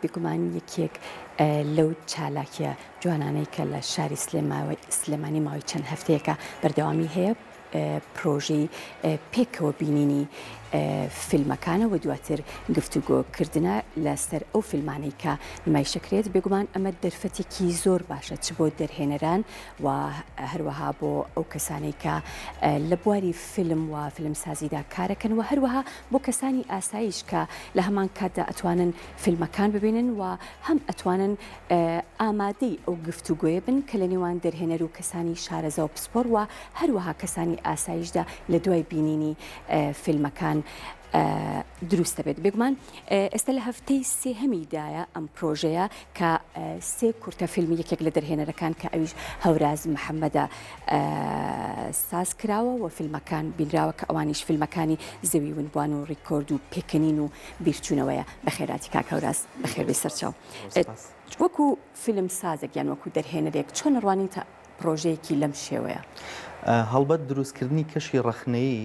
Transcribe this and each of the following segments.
بێگومان یەکێک لەو چالاکیە جوانانەی کە لە شاری سلێمانی ماوەی چەند هەفتەیەکە بەردەوامی هەیە پرۆژەی پێکەوە بینینی فیلمەکانە و دواتر گفتوگۆ کردنە لەسەر ئەو فیلمانەی کە نمایشەکرێت بێگومان ئەمە دەرفەتێکی زۆر باشە چ بۆ دەرهێنەران و هەروەها بۆ ئەو کەسانەی کە لە بواری فیلم و فیلمسازیدا کارەکەن و هەروەها بۆ کەسانی ئاساییش کە لە هەمان کاتدا ئەتوانن فیلمەکان ببینن و هەم ئەتوانن ئامادەی ئەو گفتوگۆیە بن کە لە نێوان دەرهێنەر و کەسانی شارەزا و پسپۆڕ و هەروەها کەسانی ئاساییشدا لە دوای بینینی فیلمەکان دروست دەبێت. بێگومان ئێستا لە هەفتەی سێهەمیدایە ئەم پرۆژەیە کە سێ کورتە فیلمی یەکێک لە دەرهێنەرەکان کە ئەویش هەوراز محەممەدە ساز کراوە و فیلمەکان بینراوە کە ئەوانیش فیلمەکانی زەوی ونبوان و ڕیکۆرد و پێکەنین و بیرچوونەوەیە. بەخێراتی کاک هەوراز، بەخێربێی سەرچاو. وەکو فیلم سازێک یان وەکو دەرهێنەرێک چۆن ئەڕوانیتە پرۆژەیەکی لەم شێوەیە؟ هەڵبەت دروستکردنی کەشی ڕەخنەیی،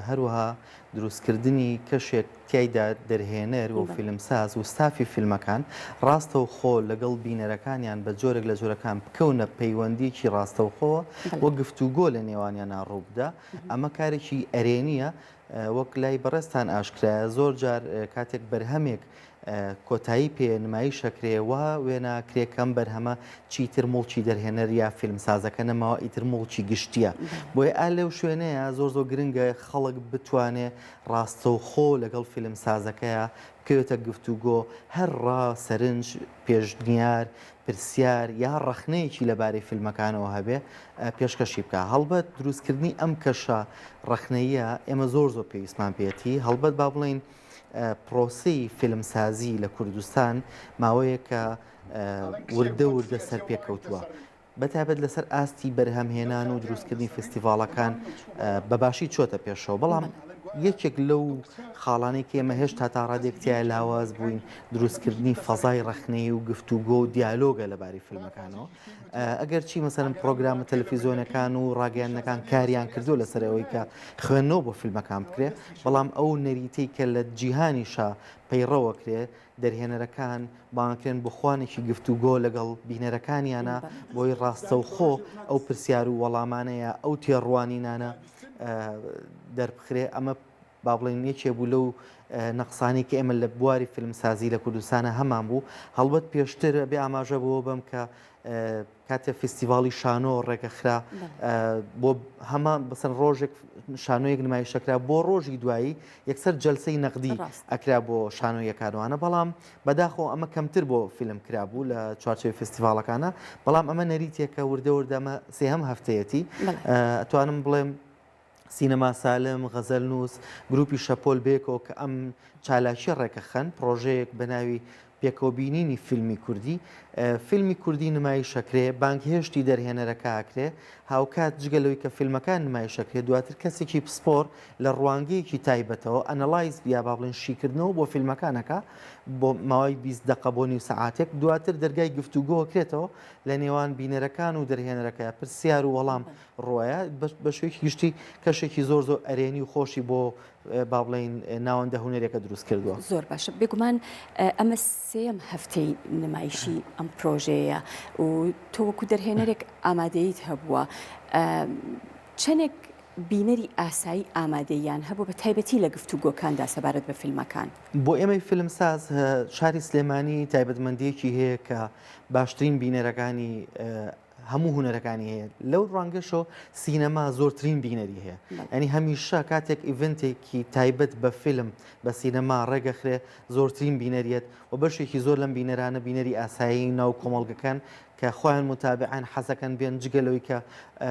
هەروەها دروستکردنی کەشێک تیایدا دەرهێنەر و فیلمساز و ستافی فیلمەکان ڕاستەوخۆ لەگەڵ بینەرەکانیان بە جۆرێک لە جۆرەکان بکەونە پەیوەندییەکی ڕاستەوخۆوە و گفتوگۆ لە نێوانیانا ڕووبدا، ئەمە کارێکی ئەرێنییە. وەک لای بەڕێزتان ئاشکرایە زۆر جار کاتێک بەرهەمێک کۆتایی پێ نمایش ئەکرێ وا وێنا ئەکرێ کە ئەم بەرهەمە چیتر موڵکی دەرهێنەر یا فیلمسازەکە نەماوە ئیتر موڵکی گشتیە بۆیە ئا لەو شوێنەیە زۆر زۆر گرنگە خەڵک بتوانێ ڕاستەوخۆ لەگەڵ فیلمسازەکەیا بکەوێتە گفتوگۆ هەر ڕا سەرنج پێشنیار پرسیار یا ڕەخنەیەکی لەبارەی فیلمەکانەوە هەبێ پێشکەشی بکا هەڵبەت دروستکردنی ئەم کەشە ڕەخنەییە ئێمە زۆر زۆر پێویستمان پێیەتی هەڵبەت با بڵێین پرۆسەی فیلمسازی لە کوردستان ماوەیەکە وردە وردە سەرپێکەوتووە. بەتایبەت لەسەر ئاستی بەرهەمهێنان و دروستکردنی فستیڤاڵەکان بە باشی چۆتە پێشەوە بەڵام یەکێک لەو خاڵانەی کە ئێمە هێشتا تا ڕادێک تیا لاواز بووین دروستکردنی فەزای ڕەخنەیی و گفتوگۆ و دیالۆگە لەبارەی فیلمەکانەوە ئەگەر چی مەسەرم پرۆگرامە تەلەفیزیۆنەکان و ڕاگەیاندنەکان کاریان کردو لەسەر ئەوەی کە خوێندنەوە بۆ فیلمەکان بکرێ بەڵام ئەو نەریتەی کە لە جیهانیشا پەیڕەوەکرێ دەرهێنەرەکان بانگکرێن بۆ خوانێکی گفتوگۆ لەگەڵ بینەرەکانیانە بۆی ڕاستەوخۆ ئەو پرسیار و وەڵامانەیە ئەو تێڕوانینانە دەربخرێ ئەمە با بڵێین یەکێ بوو لەو نەقسانەی کە ئێمە لە بواری فیلمسازی لە کوردستانە هەمان بوو هەڵبەت پێشتر بێ ئاماژە بۆ بەم کە کاتێ فیستیڤاڵی شانۆ ڕێکەخرا بۆ هەمان بەسەر ڕۆژێک شانۆیەک نمایشەکرا بۆ ڕۆژی دوایی یەکسەر جەلسەی نەقدی ئەکرا بۆ شانۆیەکانوانە بەڵام بەداخەوە ئەمە کەمتر بۆ فیلم کرابوو لە چوارچێوەی فستیڤاڵەکانە بەڵام ئەمە نەریتێکە وردە وردە ئەمە سێهەم هەفتەیەتی ئەتوانم بڵێم سینەما سالم، غەزەلنووس، گروپی شەپۆل بەیەکەوە کە ئەم چالاکییە ڕێکەخەن، پڕۆژەیەک بە ناوی پێکەوەبینینی فیلمی کوردی، فیلمی کوردی نمایش ئەکرێ، بانگهێشتی دەرهێنەرەکە ئەکرێ، هاوکات جگە لەوەی کە فیلمەکان نمایش ئەکرێ، دواتر کەسێکی پسپۆڕ لە ڕوانگەیەکی تایبەتەوە analyze یا با بڵێین شیکردنەوە بۆ فیلمەکان ئەکا بۆ ماوەی 20 دەقە بۆ نیو سەعاتێک، دواتر دەرگای گفتوگۆ ئەکرێتەوە لە نێوان بینەرەکان و دەرهێنەرەکە، پرسیار و وەڵام ڕوایە بە شێوەیەکی گشتی کەشێکی زۆر زۆر ئەرێنی و خۆشی بۆ با بڵێین ناوەندە هونەریەکە دروست کردووە. زۆر باشە بێگومان ئەمە سێیەم هەفتەی نمایشی ئەم پرۆژەیە و تۆ وەکو دەرهێنەرێک ئامادەیت هەبووە چەندێک بینەری ئاسایی ئامادەییان هەبوو بە تایبەتی لە گفتوگۆکاندا سەبارەت بە فیلمەکان؟ بۆ ئێمەی فیلمساز شاری سلێمانی تایبەتمەندییەکی هەیە کە باشترین بینەرەکانی هەموو هونەرەکانی هەیە لەو ڕوانگەشەوە سینەما زۆرترین بینەری هەیە ئەنی هەمیشە کاتێک event ێکی تایبەت بە فیلم بە سینەما ڕێگەخرێ زۆرترین بینەریەت و بەشێکی زۆر لەم بینەرانە بینەری ئاسایی ناو کۆمەڵگەکان کە خۆیان متابعەن حەزەکەن بێن جگە لەوەی کە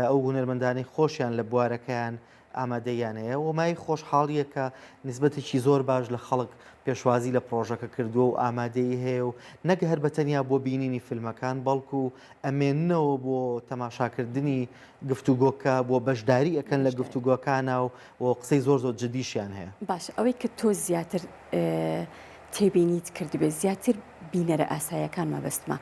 ئەو هونەرمەندانەی خۆشیان لە بوارەکەیان ئامادەییان هەیە و مایەی خۆشحاڵییە کە نیسبەتێکی زۆر باش لە خەڵک پێشوازی لە پڕۆژەکە کردووە و ئامادەیی هەیە و نەک هەر بە تەنیا بۆ بینینی فیلمەکان بەڵکو ئەمێننەوە بۆ تەماشاکردنی گفتوگۆکە بۆ بەشداری ئەکەن لە گفتوگۆکانا و و قسەی زۆر زۆر جدیشیان هەیە. باشە ئەوەی کە تۆ زیاتر تێبینیت کردبێت زیاتر بینەرە ئاساییەکان مەبەستمە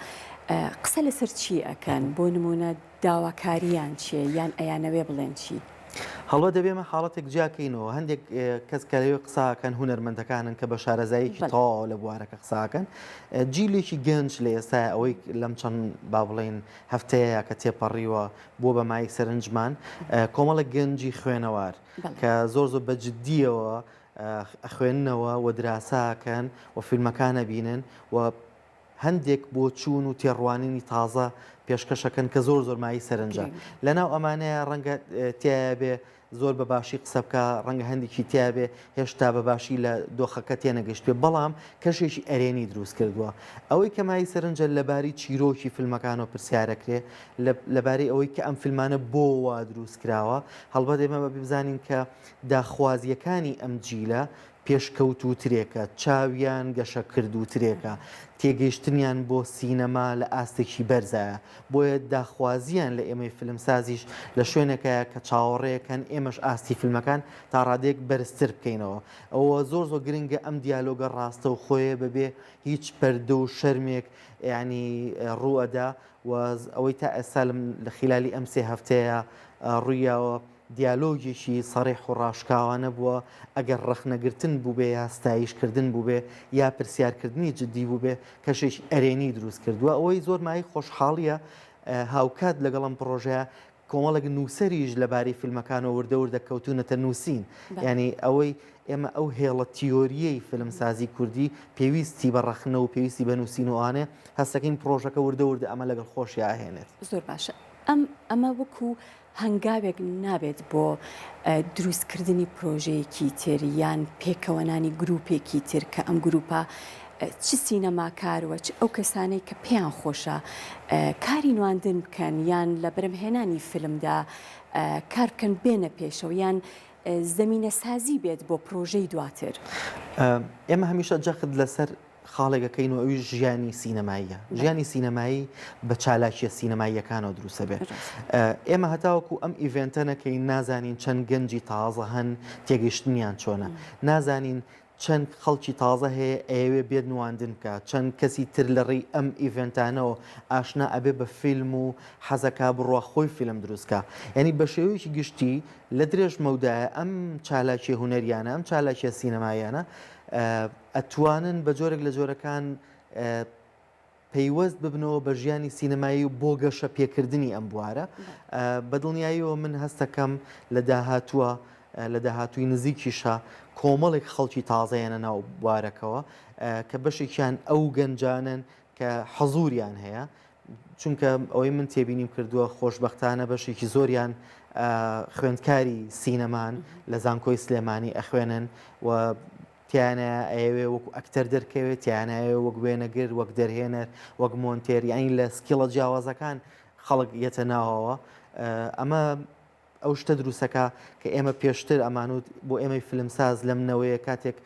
قسە لەسەر چی ئەکەن بۆ نموونە داواکارییان چییە یان ئەیانەوێ بڵێن چی؟ هەڵبەت دەبێ ئێمە حاڵەتێک جیا کەینەوە، هەندێک کەس کە لەوێ قسە ئەکەن هونەرمەندەکانن کە بە شارەزاییەکی تەواوە لە بوارەکە قسە ئەکەن. جیلێکی گەنج لە ئێستایا ئەوەی لەم چەند با بڵێین هەفتەیە کە تێپەڕیوە بووە بە مایەی سەرنجمان، کۆمەڵێک گەنجی خوێنەوار کە زۆر زۆر بە جدییەوە ئەخوێننەوە و دراسە ئەکەن و فیلمەکان ئەبینن و هەندێک بۆچوون و تێڕوانینی تازە پێشکەشەکەن کە زۆر زۆر مایەی سەرنجە. لەناو ئەمانەیە ڕەنگە تیایا بێ زۆر بە باشی قسە بکا، ڕەنگە هەندێکی تیا بێ هێشتا بە باشی لە دۆخەکە تێنەگەیشتبێ، بەڵام کەشێکی ئەرێنی دروست کردووە. ئەوەی کە مایەی سەرنجە لەبارەی چیرۆکی فیلمەکانەوە پرسیارەکرێ، لەبارەی ئەوەی کە ئەم فیلمانە بۆ وا دروست کراوە، هەڵبەت ئێمە ئەبێ بزانین کە داخوازییەکانی ئەم جیلە پێشکەوتووترێکە، چاویان گەشەکردووترێکە، تێگەیشتنیان بۆ سینەما لە ئاستێکی بەرزایە، بۆیە داخوازییان لە ئێمەی فیلمسازیش لە شوێنێکایە کە چاوەڕێکەن ئێمەش ئاستی فیلمەکان تا ڕادەیەک بەرزتر بکەینەوە. ئەوە زۆر زۆر گرنگە ئەم دیالۆگە ڕاستەوخۆیە بەبێ هیچ پەردە و شەرمێک یانی ڕووئەدا و ئەوەی تا ئێستا لە خیلالی ئەم سێ هەفتەیە ڕوویاوە دیالۆگێکی سەڕیح و ڕاشکاوانە بووە، ئەگەر ڕەخنەگرتن بووبێ یا ستایشکردن بووبێ یا پرسیارکردنی جددی بووبێ، کەشێکی ئەرێنی دروست کردووە. ئەوەی زۆر مایەی خۆشحاڵییە، هاوکات لەگەڵ ئەم پڕۆژەیە کۆمەڵێک نووسەریش لەبارەی فیلمەکانەوە وردە وردە کەوتوونەتە نووسین. یانی ئەوەی ئێمە ئەو هێڵە تیۆرییەی فیلمسازی کوردی پێویستی بە ڕەخنە و پێویستی بە نووسین و ئەوانەیە، هەستەکەین پڕۆژەکە وردە وردە ئەمە لەگەڵ خۆشیا ئەهێنێت. زۆر باشە. ئەم ئەمە وەکوو هەنگاوێک نابێت بۆ دروستکردنی پرۆژەیەکی تر یان پێکەوەنانی گروپێکی تر کە ئەم گروپە چ سینەماکار و چ ئەو کەسانەی کە پێیان خۆشە کاری نواندن بکەن یان لە بەرهەمهێنانی فیلمدا کار بکەن بێنە پێشەوە یان زەمینەسازی بێت بۆ پرۆژەی دواتر. ئێمە هەمیشە جەخت لەسەر خاڵێک ئەکەین و ئەویش ژیانی سینەماییە. ژیانی سینەمایی بە چالاکییە سینەماییەکانەوە دروست ئەبێ. ئێمە هەتاوەکو ئەم event ە نەکەین نازانین چەند گەنجی تازە هەن تێگەیشتنیان چۆنە. نازانین چەند خەڵکی تازە هەیە ئەیەوێ بێت نواندن بکا، چەند کەسی تر لە ڕێی ئەم event انەوە ئاشنا ئەبێ بە فیلم و حەزەکا بڕوا خۆی فیلم دروست کا. یانی بە شێوەیەکی گشتی لە درێژ مەودایە ئەم چالاکییە هونەریانە، ئەم چالاکییە سینەماییانە ئەتوانن بە جۆرێک لە جۆرەکان پەیوەست ببنەوە بە ژیانی سینەمایی و بۆ گەشە پێکردنی ئەم بوارە بە دڵنیاییەوە من هەستەکەم لە داهاتووە لە داهاتووی نزیکیشە کۆمەڵێک خەڵکی تازەیەنە ناو بوارەکەوە کە بەشێکیان ئەو گەنجانن کە حەزوریان هەیە چونکە ئەوەی من تێبینیم کردووە خۆشبەختانە بەشێکی زۆریان خوێندکاری سینەمان لە زانکۆی سلێمانی ئەخوێنن و تیانە ئەیەوێ وەکو ئەکتەر دەرکەوێت تیانایەوێ وەک وێنەگر وەک دەرهێنەر وەک مۆنتێر یانی لە skill ە جیاوازەکان خەڵک یەتە ناوەوە ئەمە ئەو شتە دروستەکا کە ئێمە پێشتر ئەمانوت بۆ ئێمەی فیلمساز لەم نەوەیە کاتێک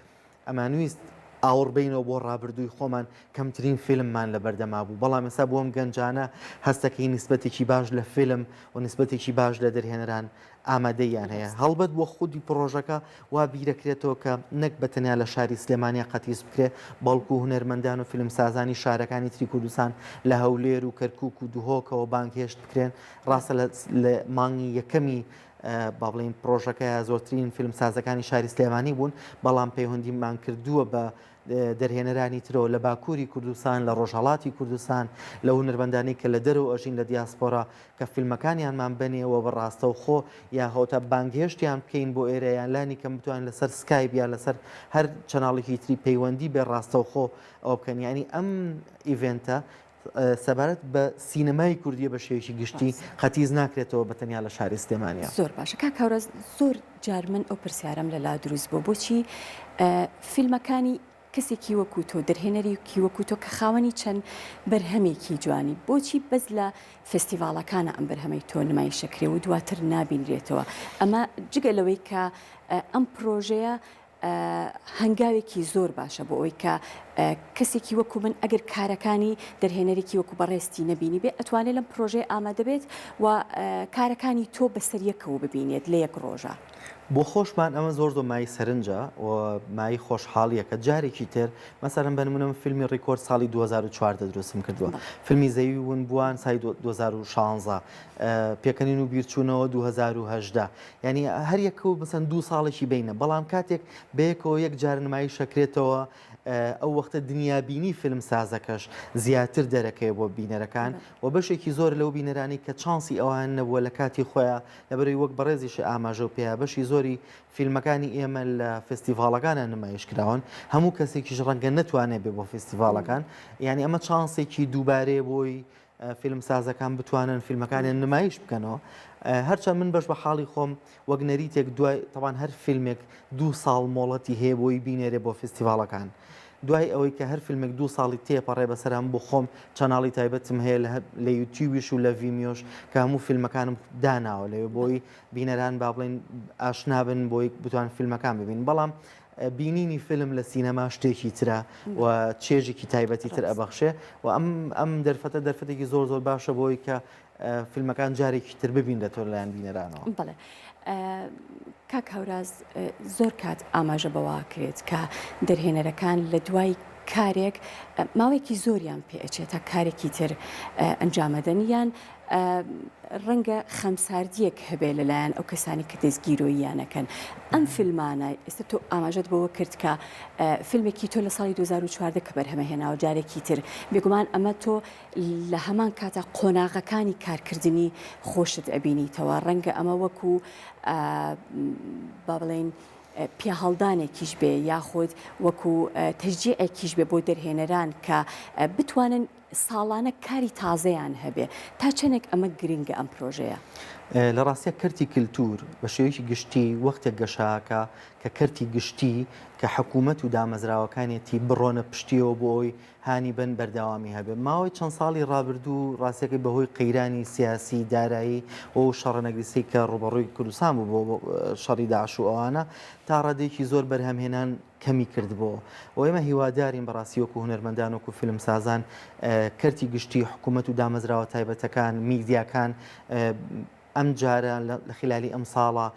ئەمانویست ئاوڕ بینەوە بۆ ڕابردووی خۆمان کەمترین فیلممان لە بەردەما بوو بەڵام ئێستا بۆ ئەم گەنجانە هەستەکەی نیسبەتێکی باش لە فیلم و نیسبەتێکی باش لە دەرهێنەران ئامادەییان هەیە هەڵبەت بۆ خودی پڕۆژەکە وا بیرەکرێتەوە کە نەک بە تەنیا لە شاری سلێمانیا قەتیس بکرێ بەڵکو هونەرمەندان و فیلمسازانی شارەکانی تری کوردستان لە هەولێر و کەرکوک و دهۆکەوە بانگهێشت بکرێن ڕاستە لە مانگی یەکەمی با بڵێین پڕۆژەکەیا زۆرترین فیلمسازەکانی شاری سلێمانی بوون، بەڵام پەیوەندیمان کردووە بە دەرهێنەرانی ترەوە لە باکووری کوردستان، لە ڕۆژهەڵاتی کوردستان، لەو هونەرمەندانەی کە لە دەرەوە ئەژین لە دیاسپۆرا کە فیلمەکانیانمان بەنێ و بە ڕاستەوخۆ یا هەوتا بانگهێشتیان بکەین بۆ ئێرە یان لانی کەم بتوانین لەسەر سکایپ یا لەسەر هەر channel ێکی تری پەیوەندی بێ ڕاستەوخۆ ئەوە بکەن یانی ئەم event ە سەبارەت بە سینەمای کوردیە بە شێوەیەکی گشتی قەتیس ناکرێتەوە بە تەنیا لە شاری سلێمانیا. زۆر باشە کاک هەوراز زۆر جار من ئەو پرسیارەم لەلا دروست بووە بۆچی فیلمەکانی کەسێکی وەکو تۆ دەرهێنەرێکی وەکو تۆ کە خاوەنی چەند بەرهەمێکی جوانی بۆچی بەس لە فێستیڤاڵەکانە ئەم بەرهەمەی تۆ نمایشەکرێ و دواتر نابینرێتەوە ئەمە جگە لەوەی کە ئەم پرۆژەیە هەنگاوێکی زۆر باشە بۆ ئەوەی کە کەسێکی وەکو من ئەگەر کارەکانی دەرهێنەرێکی وەکو بەڕێزتی نەبینی بێ ئەتوانێت لەم پرۆژەیە ئامادە بێت و کارەکانی تۆ بەسەر یەکەوە ببینێت لە یەک ڕۆژە. بۆ خۆشمان ئەمە زۆر زۆر مایەی سەرنجە و مایەی خۆشحاڵییە کە جارێکی تر مەسەلەن بە نموونە من فیلمی ڕیکۆرد ساڵی 2014 دروستم کردووە، فیلمی زەوی ونبووان ساڵی 2016، پێکەنین و بیرچوونەوە 2018، یانی هەر یەکە و مەسەلەن دوو ساڵێکی بەینە، بەڵام کاتێک بەیەکەوە یەک جار نمایش ئەکرێتەوە ئەو وەختە دنیابینی فیلمسازەکەش زیاتر دەرەکەوێ بۆ بینەرەکان و بەشێکی زۆر لەو بینەرانەی کە چانسی ئەوان نەبووە لە کاتی خۆیان لەبەرئەوەی وەک بەڕێزیش ئاماژەو پێیا بەشی زۆری فیلمەکانی ئێمە لە فێستیڤاڵەکانا نمایش کراون هەموو کەسێکیش ڕەنگە نەتوانێت بێ بۆ فێستیڤاڵەکان یعنی ئەمە چانسێکی دووبارەیە بۆی فیلمسازەکان بتوانن فیلمەکانیان نمایش بکەنەوە هەرچەند من بەش بە حاڵی خۆم وەک نەریتێک دوای تەوان هەر فیلمێک دوو ساڵ مۆڵەتی هەیە بۆی بینێرێ بۆ فستیڤاڵەکان دوای ئەوەی کە هەر فیلمێک دوو ساڵی تێپەڕێ بەسەر هەم بۆ خۆم channel ی تایبەتم هەیە لە یوتیوبیش و لە ڤیمیۆش کە هەموو فیلمەکانم داناوە لەوێ بۆی بینەران با بڵێن ئاشنا بن بۆی بتوان فیلمەکان ببین بەڵام بینینی فیلم لە سینەما شتێکی ترە و چێژێکی تایبەتی تر ئەبەخشێ و ئەم ئەم دەرفەتە دەرفەتێکی زۆر زۆر باشە بۆی کە فیلمەکان جارێکی تر ببینرێتەوە لەلایەن بینەرانەوە. بەڵێ کاک هەوراز زۆر کات ئاماژە بەوە کرێت کە دەرهێنەرەکان لە دوای کارێک ماوەیەکی زۆریان پێ ئەچێت تا کارێکی تر ئەنجامەدەن یان ڕەنگە خەمساردیەک هەبێ لەلایەن ئەو کەسانی کە دەستگیرۆییانەکەن ئەم فیلمانە ئێستا تۆ ئاماژەت بەوە کرد کە فیلمێکی تۆ لە ساڵی 2014 کە بەرهەمە هێناوە جارێکی تر بێگومان ئەمە تۆ لە هەمان کاتا قۆناغەکانی کارکردنی خۆشت ئەبینیتەوە، ڕەنگە ئەمە وەکو با بڵێین پیاهەڵدانێکیش بێ یاخود وەکو تەشجیعێکیش بێ بۆ دەرهێنەران کە بتوانن ساڵانە کاری تازەیان هەبێ، تا چەندێک ئەمە گرنگە ئەم پرۆژەیە؟ لە ڕاستیا کەرتی کلتور بە شێوەیەکی گشتی وەختێک گەشەئەکا کە کەرتی گشتی کە حکوومەت و دامەزراوەکانیەتی بڕۆنە پشتیەوە بۆ ئەوەی هانی بەن بەردەوامی هەبێت. ماوەی چەند ساڵی ڕابردوو ڕاستیەکەی بەهۆی قەیرانی سیاسی، دارایی و ئەو شەڕە نەگریسەی کە ڕووبەڕووی کوردستان بوو بۆ شەڕی داعش و ئەوانە تا ڕادەیەکی زۆر بەرهەمهێنان کەمی کردبۆوە و ئێمە هیوادارین بەڕاستی وەکو هونەرمەندان وەکو فیلمسازان کەرتی گشتی حکوومەت و دامەزراوە تایبەتەکان میدیاکان ئەمجارە لە خلالی ئەمساڵە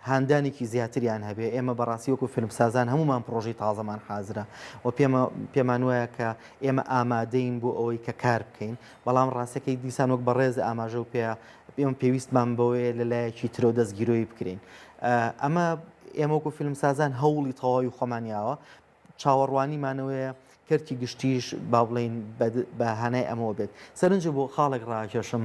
هاندانێکی زیاتریان هەبێ، ئێمە بەڕاستی وەکو فیلمسازان هەموومان پڕۆژەی تازەمان حازرە و پێمە پێمان وایە کە ئێمە ئامادەین بۆ ئەوەی کە کار بکەین، بەڵام ڕاستەکەی دیسان وەک بەڕێز ئاماژە و پێ ئێمە پێویستمان بەوەیە لە لایەکی ترەوە دەستگیرۆیی بکرێین. ئەمە ئێمە وەکو فیلمسازان هەوڵی تەواوی خۆمان یاوە، چاوەڕوانیمانەوەیە کەرتی گشتیش با بڵێین بە هانای ئەمەوە بێت. سەرنج بۆ خاڵێک ڕاکێشم،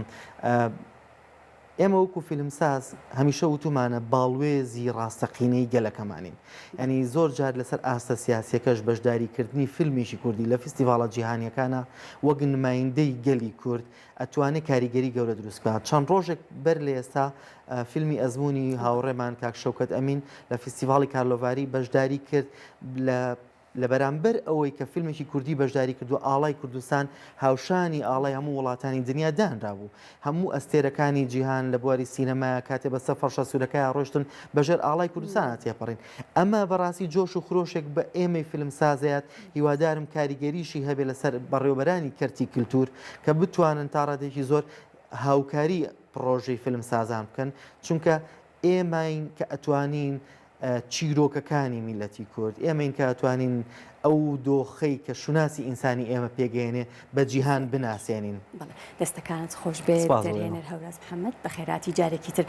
ئێمە وەکو فیلمساز هەمیشە وتومانە باڵوێزی ڕاستەقینەی گەلەکەمانین. یانی زۆر جار لەسەر ئاستە سیاسیەکەش بەشداریکردنی فیلمێکی کوردی لە فیستیڤاڵە جیهانیەکانا وەک نمایندەی گەلی کورد ئەتوانێ کاریگەری گەورە دروست بکات. چەند ڕۆژێک بەر لە ئێستا فیلمی ئەزموونی هاوڕێمان کاک شەوکەت ئەمین لە فیستیڤاڵی کارلۆڤاری بەشداری کرد لە لە بەرامبەر ئەوەی کە فیلمێکی کوردی بەشداری کردووە ئاڵای کوردستان هاوشانی ئاڵای هەموو وڵاتانی دنیا دانرابوو. هەموو ئەستێرەکانی جیهان لە بواری سینەمایا کاتێ بەسەر فەرشە سوورەکەیا ڕۆیشتن بەژێر ئاڵای کوردستانا تێپەڕین. ئەمە بەڕاستی جۆش و خرۆشێک بە ئێمەی فیلمسازەیات هیوادارم کاریگەریشی هەبێ لەسەر بەڕێوەبەرانی کەرتی کلتور کە بتوانن تا ڕادەیەکی زۆر هاوکاری پڕۆژەی فیلمسازان بکەن چونکە ئێمەین کە ئەتوانین چیرۆکەکانی میللەتی کورد، ئێمەین کە ئەتوانین ئەو دۆخەی کە شوناسی ئینسانی ئێمە پێگەیەنێ بە جیهان بناسێنین. بەڵێ دەستەکانت خۆش بێت سپاس بۆ ئێوە. دەرهێنەر هەوراز محەمەد بەخێرهاتی جارێکی تر.